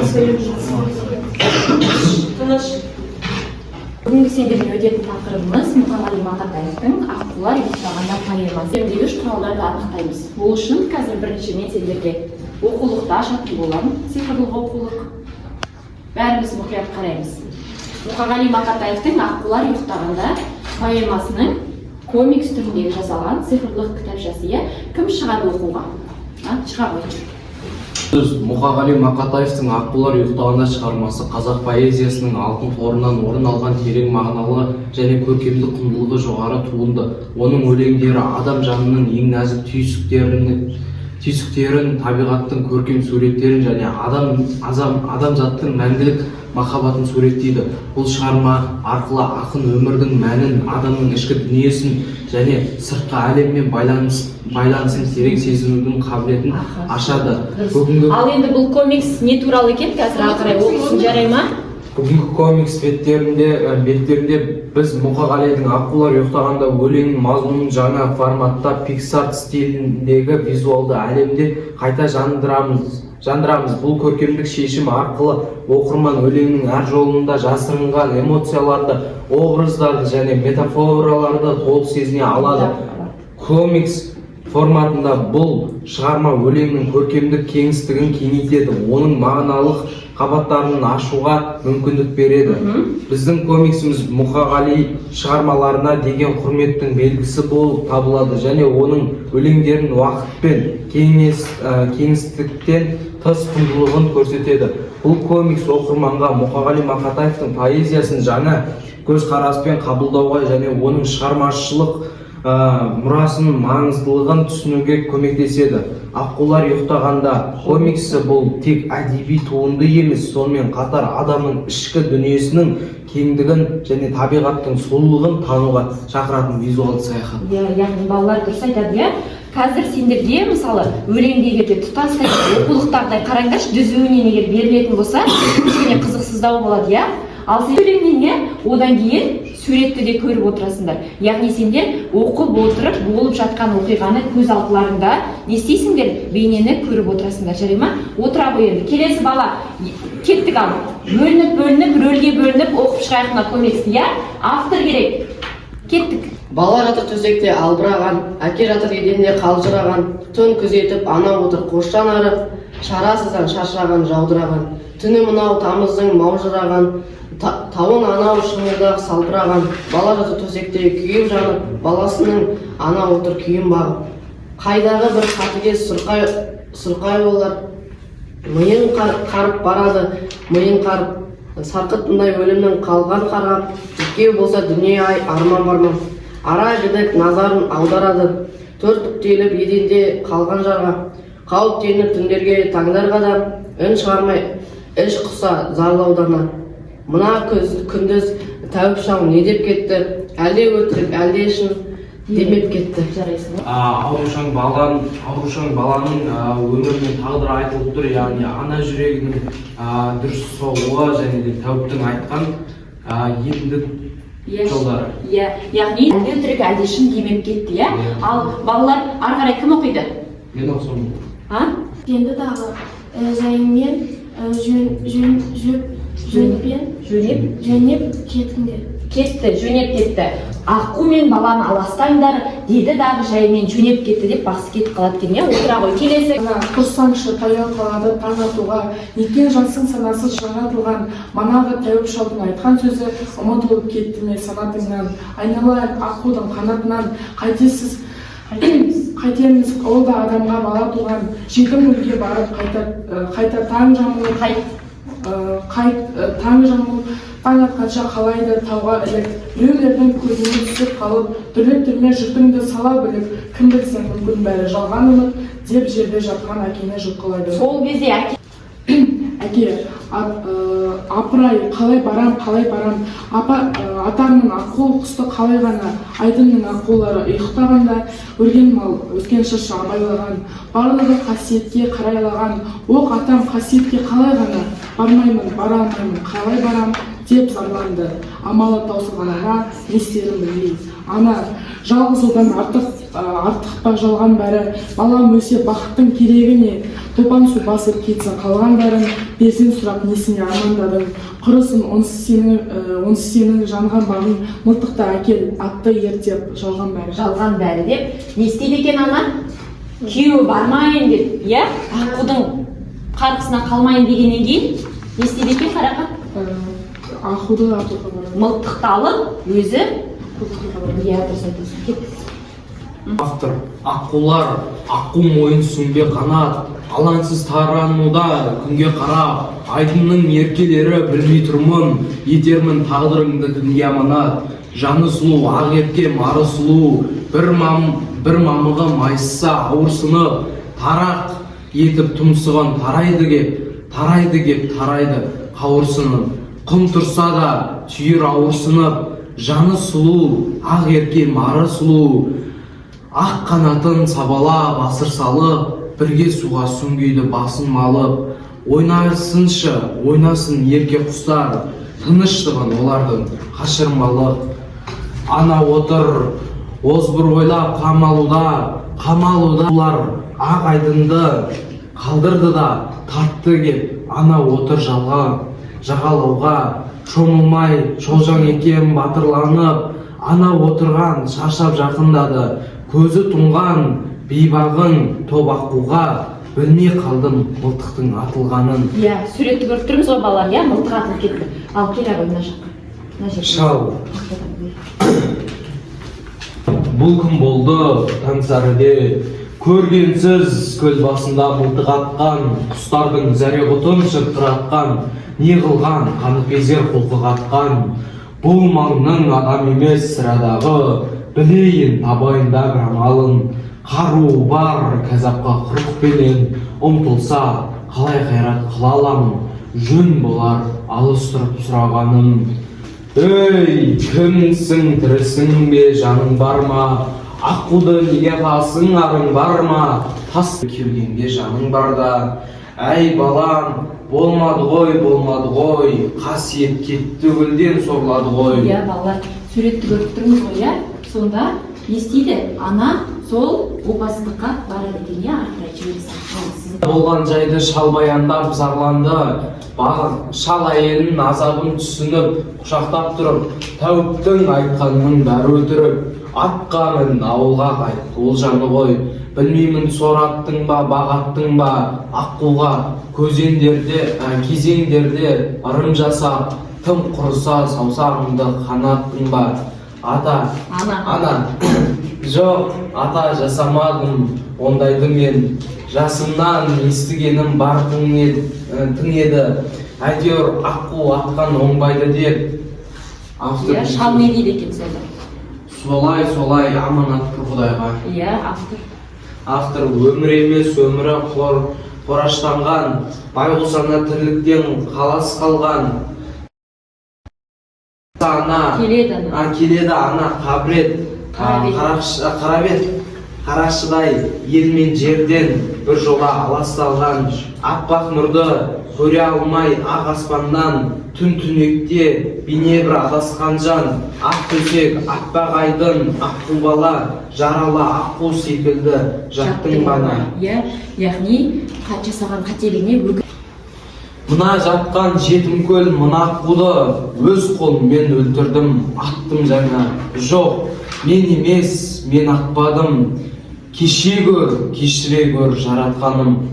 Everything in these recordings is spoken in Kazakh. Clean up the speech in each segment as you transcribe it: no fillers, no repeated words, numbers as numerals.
Сөйлеп жүрсің. Тыныш. Бүгінгі сендермен өтетін тақырыбымыз Мұқағали Мақатаевтың «Аққулар ұйықтағанда» поэмасы. Емдегіш құралдарды анықтаймыз. Ол үшін қазір бірінші мен сендерге оқулықты ашатын боламын, цифрлық оқулық. Бәріміз мұқият қараймыз. Мұқағали Мақатаевтың «Аққулар ұйықтағанда» поэмасының комикс түріндегі жасалған цифрлық кітапшасы, иә. Кім шығады оқуға? А, шыға ғой. Сөз. Мұқағали Мақатаевтың «Аққулар ұйықтағанда» шығармасы қазақ поэзиясының алтын қорынан орын алған терең мағыналы және көркемдік құндылығы жоғары туынды. Оның өлеңдері адам жанының ең нәзік түйсіктерін, табиғаттың көркем суреттерін және адамзаттың мәңгілік махаббатын суреттейді. Бұл шығарма арқылы ақын өмірдің мәнін, адамның ішкі дүниесін және сыртқы әлеммен байланысын терең сезінудің қабілетін ашады. Бүгінгі Ал енді бұл комикс не туралы екен, қазір ары қарай оқысын, жарай ма? Бүгінгі комикс беттерінде біз Мұқағалидың «Аққулар ұйықтағанда» өлеңінің мазмұнын жаңа форматта, пиксарт стиліндегі визуалды әлемде қайта жандырамыз. Бұл көркемдік шешім арқылы оқырман өлеңнің әр жолында жасырынған эмоцияларды, образдарды және метафораларды толық сезіне алады. Комикс форматында бұл шығарма өлеңнің көркемдік кеңістігін кеңейтеді, оның мағыналық қабаттарын ашуға мүмкіндік береді. Біздің комиксіміз Мұқағали шығармаларына деген құрметтің белгісі болып табылады және оның өлеңдерін уақыт пен кеңістіктен тыс құндылығын көрсетеді. Бұл комикс оқырманға Мұқағали Мақатаевтың поэзиясын жаңа көзқараспен қабылдауға және оның шығармашылық мұрасының маңыздылығын түсінуге көмектеседі. «Аққулар ұйықтағанда» комиксі — бұл тек әдеби туынды емес, сонымен қатар адамның ішкі дүниесінің кеңдігін және табиғаттың сұлулығын тануға шақыратын визуалды саяхат. Иә, яғни балалар дұрыс айтады, иә. Қазір сендерге, мысалы, өлеңді егер де тұтастай оқулықтағыдай, қараңдаршы, түзуінен егер берілетін болса, кішкене қызықсыздау болады, иә. Ал сен өлеңнен, иә, одан кейін суретті де көріп отырасыңдар. Яғни сендер оқып отырып, болып жатқан оқиғаны көз алдыларыңда не істейсіңдер, бейнені көріп отырасыңдар, жарай ма? Отыра ғой енді. Келесі бала, кеттік. Ал бөлініп бөлініп, рөлге бөлініп оқып шығайық мына комиксті, иә. Автор керек, кеттік. Бала жатыр төсекте албыраған, әке жатыр еденде қалжыраған. Түн күзетіп ана отыр қос жанары шарасыздан шаршаған, жаудыраған. Түні мынау тамыздың маужыраған, тауын анау шыңылдақ салбыраған. Бала жатыр төсекте күйіп жанып, баласының ана отыр күйін бағып. Қайдағы бір қатыгез сұрқай, сұрқай олар миын қарып барады, миын қарып. Сарқытындай өлімнің қалған қарғап, екеу болса дүние ай арман барман. Ара жідік назарын аударады төрт бүктеліп еденде қалған жарға. Қауіптеніп түндерге, таңдарға да үн шығармай, іш құса зарлаудан. Мына күз, күндіз тәуіп шал не деп кетті? Әлде өтірік, әлде шын демеп кетті. Жарайсың ғой. Аурушаң баланың өмірі мен тағдыры айтылып тұр, яғни ана жүрегінің дұрыс соғуы және де тәуіптің айтқан емдік жолдары. Иә, яғни әлде өтірік, әлде шын демеп кетті, иә. Иә. Ал балалар, ары қарай кім оқиды? Мен оқысам. А. Енді дағы жайыңмен жөн жөн жөп жөнпен Жөнеп. Жөнеп кетіңдер. Кетті, жөнеп кетті. Аққу мен баланы аластаңдар деді дағы, жайымен жөнеп кетті деп бақсы кетіп қалады екен, иә. Отыра ғой. Келесі. Ана, тұрсаңшы, таяу қалады таң атуға. Неткен жансың санасыз жаратылған? Манағы тәуіп шалдың айтқан сөзі ұмытылып кетті ме санатыңнан? Айналайын, аққудың қанатынан қайтесіз, қайтеміз? Ол да адамға бала туған. Жетім көлге барып қайта, қайта таң жамылып Қайт. Қайт, таң жамылып, таң атқанша қалайды тауға ілік. Біреулердің көзіне түсіп қалып, дүрліктірме жұртыңды сала біліп. Кім білсін, мүмкін, бәрі жалған үміт, деп жерде жатқан әкені жұлқылайды. Сол кезде әке. Әке, апырай, қалай барам, қалай барам? Апа, атармын аққу құсты қалай ғана? Айдынның аққулары ұйықтағанда, өрген мал, өскен шырша абайлаған, барлығы қасиетке қарайлаған. Оқ, атам, қасиетке қалай ғана бармаймын, бара алмаймын, қалай барам? Деп зарланды амалы таусылған ана не істерін білмей. Ана жалғыз одан артық. Артық па жалған бәрі? Балам өлсе, бақыттың керегі не? Топан су басып кетсін қалған бәрін. Перзент сұрап несіне армандадың? Құрысын онсыз сенің, онсыз сенің жанған бағың. Мылтықты әкел, атты ерттеп, жалған бәрі. Жалған бәрі деп не істейді екен ана? Күйеуі бармайын деп, иә, аққудың қарғысына қалмайын дегеннен кейін не істейді екен, Қарақат? Аққуды атуға барады. Мылтықты алып өзі. Аққуды атуға барады. Иә, дұрыс айтасың. Кеттік. Автор. Аққулар, аққу мойын, сүмбе қанат, алаңсыз тарануда күнге қарап. Айдынның еркелері, білмей тұрмын, етермін тағдырыңды кімге аманат? Жаны сұлу, ақ еркем, ары сұлу, бір мамығы майысса ауырсынып, тарақ етіп тұмсығын тарайды кеп, тарайды кеп, тарайды қауырсынып. Құм тұрса да түйір ауырсынып. Жаны сұлу, ақ еркем, ары сұлу, ақ қанатын сабалап асыр салып, бірге суға сүңгиді басын малып. Ойнасыншы, ойнасын ерке құстар, тыныштығын олардың қашырмалық. Ана отыр озбыр ойлап қамалуда, қамалуда. Олар ақ айдынды қалдырды да тартты кеп. Ана отыр жалға жағалауға шомылмай шолжаң екен батырланып. Ана отырған шаршап жақындады көзі тұнған бейбағын топ аққуға. Білмей қалдым мылтықтың атылғанын. Иә, суретті көріп тұрмыз ғой, балалар, иә, мылтық атылып кетті. Ал келе ғой мына жаққа, мына жерге. Шал. Бұл күн болды Таңсәріде. Көргенсіз көл басында мылтық атқан, құстардың зәре құтын шырқыратқан. Не қылған қаныпезер құлқы қатқан? Бұл маңның адам емес сірәдағы. Білейін, табайын да бір амалын. Қаруы бар кәзапқа құрықпенен ұмтылса, қалай қайрат қыла аламын? Жөн болар алыс тұрып сұрағаным. Ей, кімсің, тірісің бе, жаның бар ма? Аққуды неге қасың, арың бар ма? Тас кеудеңде жаның барда. Әй, балам, болмады ғой, болмады ғой, қасиет кетті, көлден сорлады ғой. Иә, балалар, суретті көріп тұрмыз ғой, иә. Сонда не істейді ана? Сол опасыздыққа барады екен, иә. Ары қарай жібере сал. Ал, сіз. Болған жайды шал баяндап зарланды. Шал әйелінің азабын түсініп, құшақтап тұрып: «Тәуіптің айтқанының бәрі өтірік. Атқа мін, ауылға қайт, олжаны қой. Білмеймін, сор аттың ба, бақ аттың ба аққуға? Көзендерде, кезеңдерде ырым жасап, тым құрыса саусағыңды қанаттың ба, ата?» Ана. Ана: «Жоқ, ата, жасамадым ондайды. Мен жасымнан естігенім бар тың еді әйтеуір, аққу атқан оңбайды деп». Автор. Иә, шал не дейді екен сонда? Солай, солай, аманатты құдайға. Иә, автор. Автор: Өмір емес, өмірі қораштанған, байғұс ана тірліктен қалас қалған ана. Келеді ана. А, келеді ана қабірет. Қара бет. Қара бет қарашыдай ел мен жерден бір жола аласталған, аппақ нұрды көре алмай ақ аспаннан, түн түнекте бейне бір адасқан жан. Ақ төсек, аппақ айдын, аққу бала, жаралы аққу секілді жаттың бана. Иә, яғни жасаған қателігіне Мына жатқан жетім көл, мына аққуды өз қолыммен өлтірдім, аттым жаңа. Жоқ, мен емес, мен атпадым. Кеше көр, кешіре көр, жаратқаным.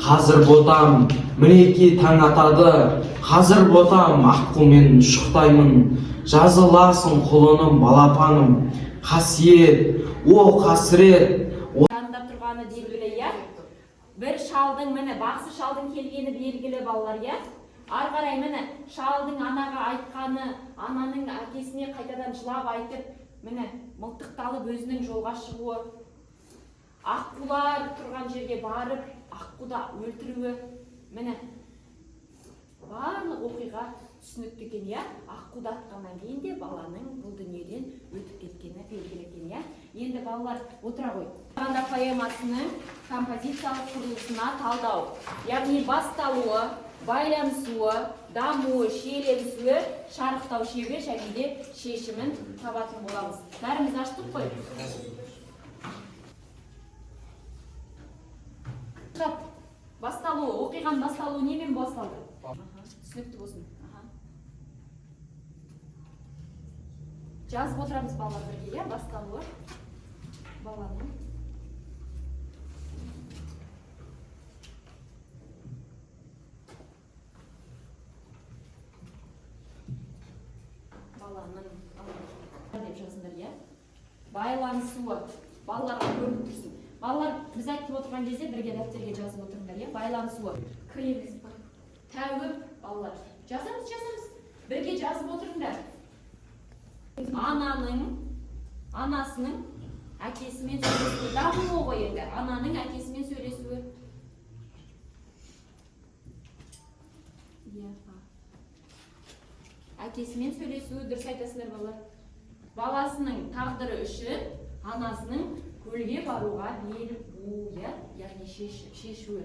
Қазір ботам, мінекей, таң атады. Қазір ботам, аққумен ұшықтаймын. Жазыласың, құлыным, балапаным. Қасиет, о қасірет. Жанында тұрғаны белгілі, иә. Бір шалдың, міне, бақсы шалдың келгені белгілі, балалар, иә. Ары қарай, міне, шалдың анаға айтқаны, ананың әкесіне қайтадан жылап айтып, міне, мылтықты алып өзінің жолға шығуы, аққулар тұрған жерге барып аққуды өлтіруі, міне, барлық оқиға түсінікті екен, иә. Аққуды атқаннан кейін де баланың бұл дүниеден өтіп кеткені белгілі екен, иә. Енді, балалар, отыра ғой. Анда поэмасының композициялық құрылысына талдау, яғни басталуы, байланысуы, дамуы, шиеленісуі, шарықтау шегі және де шешімін табатын боламыз. Бәріміз аштық қой. Хат басталуы, оқиғаның басталуы немен басталды? Аха, түсінікті болсын. Аха. Жазып отырамыз, балалар, бірге, иә, басталуы. Баланың деп жазыңдар, иә. Байланысуы балаларға көрініп тұрсын. Балалар, біз айтып отырған кезде бірге дәптерге жазып отырыңдар, иә. Байланысуы. Кіребіз. Тәуіп, балалар. Жазамыз, жазамыз. Бірге жазып отырыңдар. Ананың, анасының әкесімен сөйлесуі. Дамуы ғой енді. Ананың әкесімен сөйлесуі. Иә. Әкесімен сөйлесуі, дұрыс айтасыңдар, балалар. Баласының тағдыры үшін анасының көлге баруға бел буу, иә, яғни шешуі.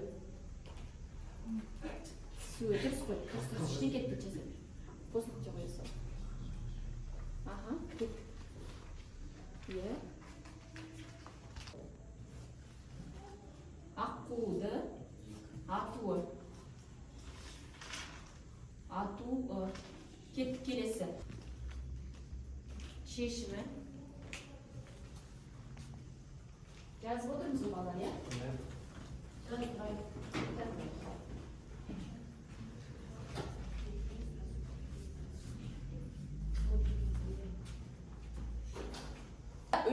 Суы дұрыс қой, дұрыс, дұрыс, ештеңе кетпейді, жаза бер. Қос нүкте қоя сал. Аха, кеттік. Иә. Аққуды атуы. Атуы. Кеттік, келесі. Шешімі. Жазып отырмыз ғой, балалар, иә? Жазып тұрайық.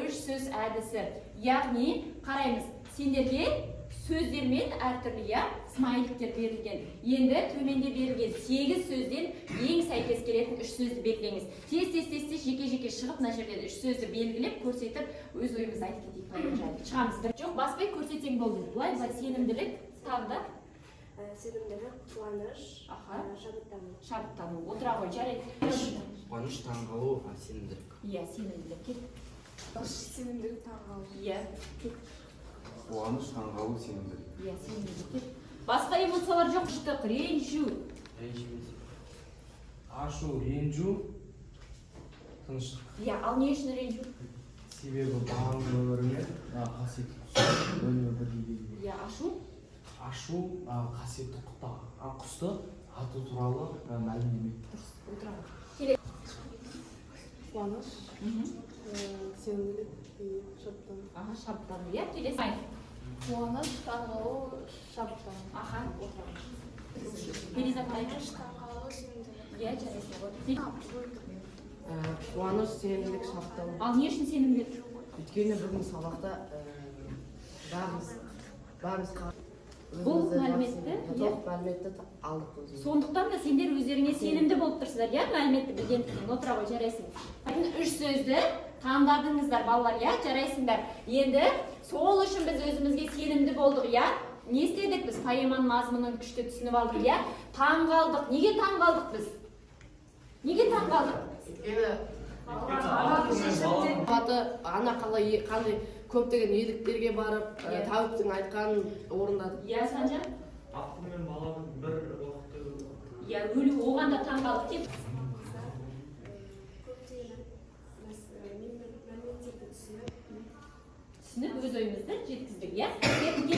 Үш сөз әдісі. Яғни, қараймыз, сендерге сөздермен әртүрлі, иә, смайликтер берілген. Енді төменде берілген сегіз сөзден ең сәйкес келетін үш сөзді белгілеңіз. Тез, тез, тез, тез, жеке жеке шығып, мына жерден үш сөзді белгілеп, көрсетіп, өз ойымызды айтып кетейік поэма жайлы. Шығамыз. Жоқ, баспай көрсетсең болды. Былай, былай, сенімділік, тағы да. Сенімділік, қуаныш, шабыттану. Шабыттану. Отыра ғой, жарайды. Қуаныш, таңғалу, сенімділік. Иә, сенімділік. Кет. Сенімділік, таңғалу. Иә, кет. Қуаныш, таңғалу, сенімділік. Иә, сенімділік. Кет. Басқа эмоциялар жоқ. Штық, ренжу. Ашу, ренжу, тыныштық. Иә, ал не үшін ренжу? Себебі баланың өміріне қасиетті құс өлімі бірдей белгілі. Иә, ашу. Ашу, қасиетті құсты ату туралы мәлімдеме. Дұрыс, отыра ғой. Келе. Қуаныш, сенімділік и шабыттану. Аха, шабыттану, иә, келесі. Қуаныш, таңғалу, шабыттану. Аха, отыра ғой. Перизат, Қуаныш, таңғалу, сенімділік. Иә, жарайсың. Отыр. Қуаныш, сенімділік, шабыттану. Ал не үшін сенімділік? Өйткені бүгін сабақта бәріміз Бұл өзімізді мәліметті, жақсы- иә. толық мәліметті алдық өзіміз. Сондықтан да сендер өздеріңе сенімді болып тұрсыздар, иә, мәліметті білгендіктен. Отыра ғой, жарайсың. Үш сөзді таңдадыңыздар, балалар, иә, жарайсыңдар. Енді сол үшін біз өзімізге сенімді болдық, иә. Не істедік біз? Поэманың мазмұнын күшті түсініп алдық, иә. Таң қалдық. Неге таң қалдық біз? Неге таң қалдық? Өйткені аты ана қалай қандай көптеген ерліктерге барып, Иә. тәуіптің айтқанын орындады. Иә, Санжар? Аққу мен баланың бір уақытта өлуі. Иә, өлу, оған да таң қалдық деп. Көптеген мәліметтерді түсініп, Түсініп, өз ойымызды жеткіздік, иә. Кеттік.